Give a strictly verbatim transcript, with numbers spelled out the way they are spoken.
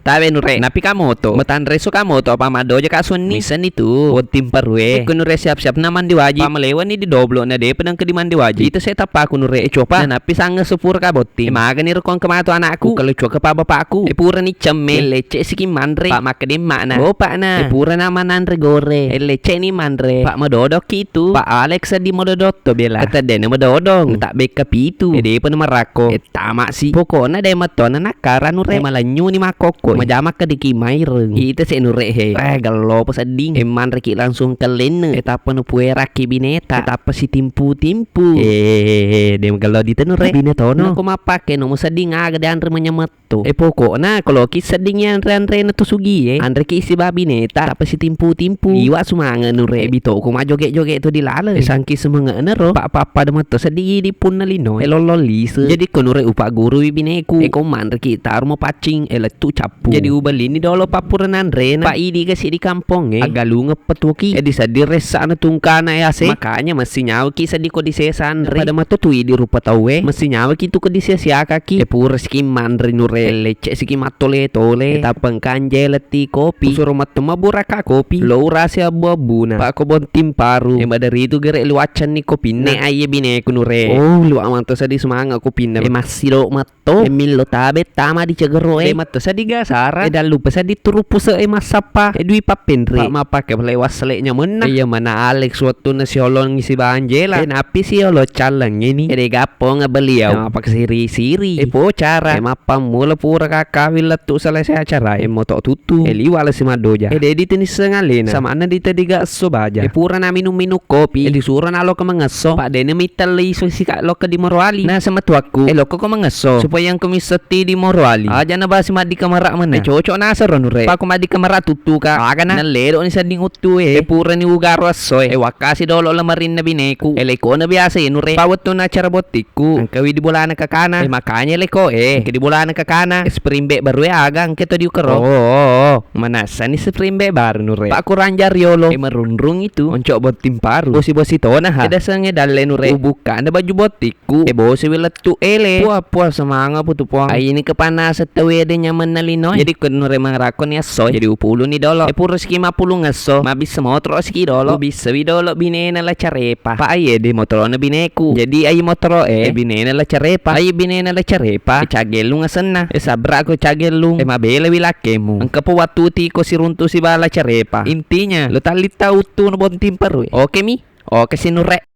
Tabe nure, napi ka moto. Matanre so ka moto apa maddoja ka suwenni. Missenni tu, botting parue. Ko nure siap-siap na mandi waji. Pamalewa ni di doblo na depa nengka di mandi waji. Ita se tappa ku nure, e copa. Na napi sange sepura ka botting. E magani ro kong kemato anakku. Kalau cuaka pa bapakku. E pura ni cemme. E lecce siki manre. Pak makkede makna. Bopak na. E pura na mananre gore. E lecce ni manre. Pak madodo ki tu. Pak Alex di madodo to bela. Kata dene madodong. Tak beka pitu. E depa na marakko. E Tama si. Pokokna de metto na nakkara nure. Malenyu ni makkokko. Majama kediki maireng. Ita se nure he. Eh, gello pa sedding. E manre ki langsung kelenne. E tappa nu puera ki bineta. E tappa si timpu-timpu. Eh, de gello di tenure. Binetono. Nako mappake no musedding aga de anre manyametto. E pokokna kalau ki sedding ya anre-anre na tu sugi e. Anre ki isi babineta. Tappa si timpu-timpu. Iwa sumange nure. E bitoko majoge-joge tu di lale. E sangki semange na ro. Pak pappada metto sedding di punna lino. E lollong lise. Jadi ko nure upaggurui bineku. E ko manreki taru mapaccing, e lettu cappu. Jadi ubellini dolo pappura nanrena. Pa idi kasi di kampong e. Aggalungeng petuki. E disedding ressana tungkana e ase. Makanya mesti nyawaki seddi ko disesa anre. Pada matu tu idi rupa tau e. Mesti nyawaki tu ko disesa kaki. E pura siki manre nure. E lecce siki mattole-tole. E tappa engka anjeletti kopi. Usuro metto maburaka kopi. Lo urasi abbu-abbuna. Pa ko bonting paru. E maderitu gere luaccanni kopinna. Ne aiye bineku nure. Oh, luwa manto seddi semangat kopinna. E massilo mat to. E millo tabe tama di cegero e. De matto seddi gasara. E dallupa seddi turu puse e massappa. E dui pappenre. Pa mappake pale wassele nyamenna. Iya mana Alex wettunna siolongi si Banjela. E napi siolo callengi ni. E de gappong beliau. E mappake siri-siri. E po cara. E mappammula pura kakawin lettu selesai acara. E moto tuttu. E liwa le si maddoja. E de di tenisseng alena. Samanna di tediga esso baja. E pura na minung-minung kopi. E disuro na loka mangesso. Pa dene mittelle iso sika loka di Morowali. Naseng matuakku, e, lokko ko mangesso, supaya engka missetti di Morowali. Aja na basi maddi kamera mena. E, cocok naseng ro nure. Pako maddi kamera tuttu ka. Agana. Nalledo ni sedding uttu e. E, purani ugaro esso e. E, wakkasi dolo lemerinna bineku. E, lekona biasa e nure. Pa wettunna acara bottikku. Engkawi di bolana kakana. E, makanya leko e. Engka di bolana kakana. E, spring bed baru e aga engka to diukero. Oh, oh, oh. Manassani spring bed baru nure. Pa kurang jari yolo. E, merunrung itu. Oncok botting paru. Bosi-bosi tona ha. E, dasengnge dalle nure. Ubukka na baju bottik. Ku, e, bosi wi lettu ele. Puang, puang, semanga putu puang. Aini kepanaseng tau e de nyamenna lino e. Jadi ko nure mangarakko ni esso e. Jadi upuluni dolo. E, pura siki mappulung esso. Mabissa motoro siki dolo. Ubissa wi dolo binena la carepa. Pa aye de motoro na bineku. Jadi ayi motoro e. E, binena la carepa. Ayi binena la carepa. E, cagellung asenna. E, sabra ko cagellung. E, mabela wi lakkemu. Engka po wattu tiko siruntu siba la carepa. Intinya, lo tallitta uttu no bonting perui. Oke mi? Oke si nure.